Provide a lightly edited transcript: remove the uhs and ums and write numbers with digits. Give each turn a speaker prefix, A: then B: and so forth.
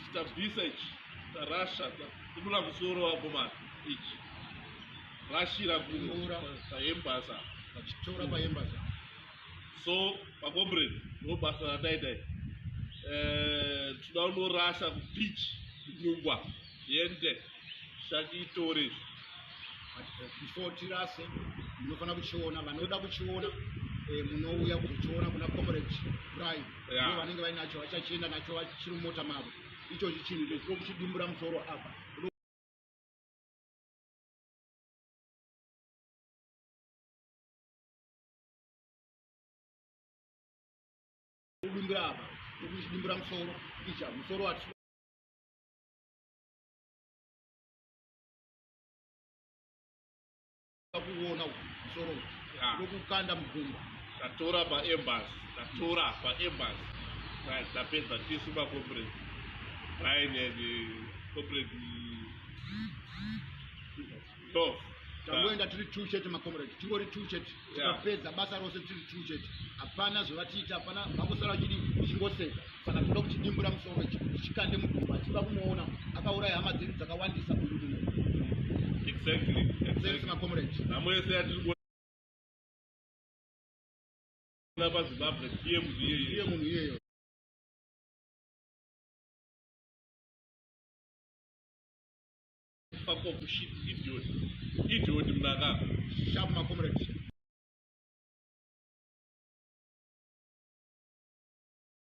A: Ichi tabvisa ichi, tarasha, tadimura musoro wakomana ichi. Rashira
B: Dimbura.
A: paembasa.
B: Vachitora paembasa.
A: So makomrade ndo basa rataita iri. Eh, tinoda kunorasha kubeach kugungwa yende shaki itore izvi.
B: But before tirase munofanira kuchiona, vanoda kuchiona munouya kuzochiona kuna Comrade Brian. Ndivo vanenge vainacho, vachachienda nacho vachiri mumota mavo. Ichochi chinhu icho chiri kuchidimbura musoro apa. Kudimbura apa, kuchidimbura musoro, icha musoro wati kuona musoro ndokukanda mugungwa.
A: Tatora paembassy, tatora paembassy. Right, tapedza tisu macomrade Brian and comrade Dov.
B: Tangoenda tiri two chete macomrade, tingori two chete. Tikapedza basa rose tiri two chete. Hapana zvavatiita, hapana, vangosara vachidi tichingoseka. Saka tinoda kuchidimbura musoro ichi tichikande mugungwa, achida kunoona akauraya hama dzedu dzakawandisa uyu munhu.
A: Exactly.
B: Thanks macomrade.
A: Nhamo yese yatiri kuona paZimbabwe ndiye munhu iyeye.
B: Ndiye munhu iyeyo.
A: Fuck off shit idiot. Idiot mnaka.
B: Sharp macomrade.